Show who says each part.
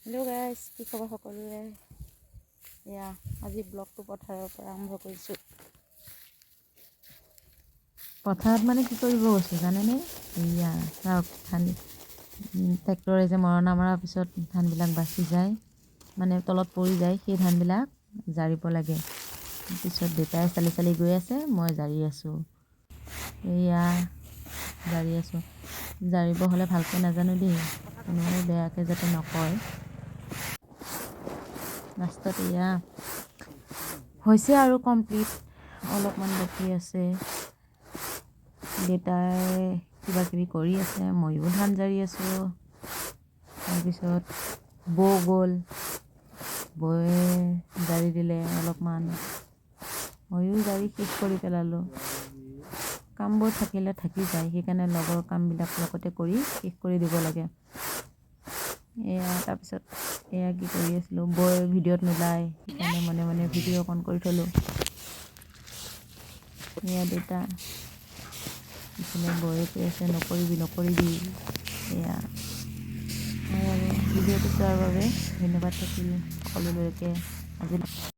Speaker 1: Hello' guys, কি খবৰ সকলোৰে? এয়া আজি ব্লগটো পথাৰৰ পৰা আৰম্ভ কৰিছোঁ।
Speaker 2: পথাৰত মানে কি কৰিব গৈছোঁ জানেনে? এয়া চাওক, ধান ট্ৰেক্টৰে যে মৰণা মৰাৰ পিছত ধানবিলাক বাচি যায়, মানে তলত পৰি যায়, সেই ধানবিলাক জাৰিব লাগে। পিছত দেউতাই চালি চালি গৈ আছে, মই জাৰি আছোঁ। এয়া জাৰি আছোঁ। জাৰিব হ'লে ভালকৈ নাজানো দেই, কোনেও বেয়াকৈ যাতে নকয়। লাষ্টত এয়া হৈছে আৰু কমপ্লিট, অলপমান বাকী আছে। দেউতাই কিবা কিবি কৰি আছে, ময়ো ধান জাৰি আছোঁ। তাৰপিছত বৌ গ'ল, বৌয়ে জাৰি দিলে অলপমান, ময়ো জাৰি শেষ কৰি পেলালোঁ। কামবোৰ থাকিলে থাকি যায়, সেইকাৰণে লগৰ কামবিলাক লগতে কৰি শেষ কৰি দিব লাগে। এয়া তাৰপিছত এয়া কি কৰি আছিলোঁ, বৌয়ে ভিডিঅ'ত নোলায়, সেইকাৰণে মনে মনে ভিডিঅ' অকণ কৰি থ'লোঁ। এয়া দেউতা, ইফালে বৌয়ে কৈ আছে, "নকৰিবি, নকৰিবি।" এয়া আৰু ভিডিঅ'টো চোৱাৰ বাবে ধন্যবাদ থাকিল সকলোলৈকে আজি।